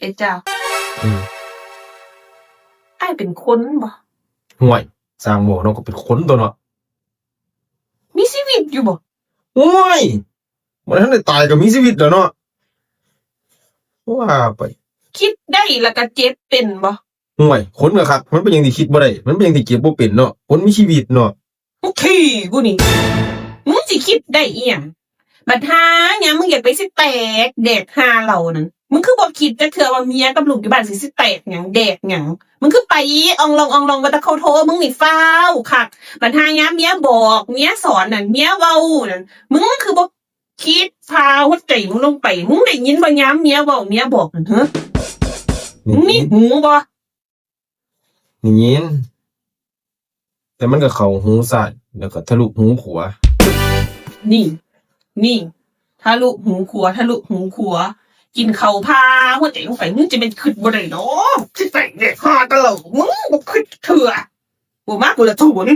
ເອເຈົ້າ ອືມ ອ້າຍເປັນຄົນບໍ່? ຫ້ວຍ ຊ່າງເວົ້າເນາະ ກໍເປັນຄົນຕົວະເນາະ. ມີຊີວິດຢູ່ບໍ່? ໂອ້ຍ ບໍ່ທັນໄດ້ຕາຍກໍມີຊີວິດແລ້ວເນາະ. ວ່າໄປ ຄິດໄດ້ແລ້ວກໍເຈັບເປັນບໍ່? ໂອ້ຍ ຄົນກໍຄັກ ມັນເປັນຫຍັງທີ່ຄິດບໍ່ໄດ້? ມັນເປັນຫຍັງທີ່ເຈັບບໍ່ເປັນເນາະ? ຄົນມີຊີວິດເນາະ. ມຶງຂີ້ກູນີ້ ມຶງຊິຄິດໄດ້ອີ່ຫຍັງ? ບັດຫາຍາມມຶງຢາກໄປຊິແຕກແດກຫາເຫຼົ້ານັ້ນ ມຶງຄືບໍ່ຄິດຈັກເທື່ອວ່າເມຍກັບລູກຢູ່ບ້ານຊິ ຊິແຕກຫຍັງແດກຫຍັງ? ມຶງຄືໄປອ່ອງລອງອ່ອງລອງ ວ່າແຕ່ເຂົາໂທມຶງນີ້ຟ້າວຄັກ. ບັດຫາຍາມເມຍບອກ ເມຍສອນນັ້ນ ເມຍເວົ້ານັ້ນ ມຶງຄືບໍ່ຄິດພາຫົວໃຈມຶງລົງໄປ? ມຶງໄດ້ຍິນບໍ່ຍາມເມຍເວົ້າ ເມຍບອກນັ້ນ ເຮີ? ມຶງມີຫູບໍ່? ໄດ້ຍິນ ແຕ່ມັນກໍເຂົ້າຫູຊ້າຍ ແລ້ວກໍທະລຸຫູຂວາ. ນີ້ ນີ້ ທະລຸຫູຂວາ ທະລຸຫູຂວາ ກິນເຂົ້າພາຫົວໃຈລົງໄປ. ມຶງຈະແມ່ນຄິດບໍ່ໄດ້ດອກ ຊິແຕກແດກຫາຕະຫຼອດ ມຶງບໍ່ຄິດເທື່ອ. ບໍ່ມາກູລະໂທນ.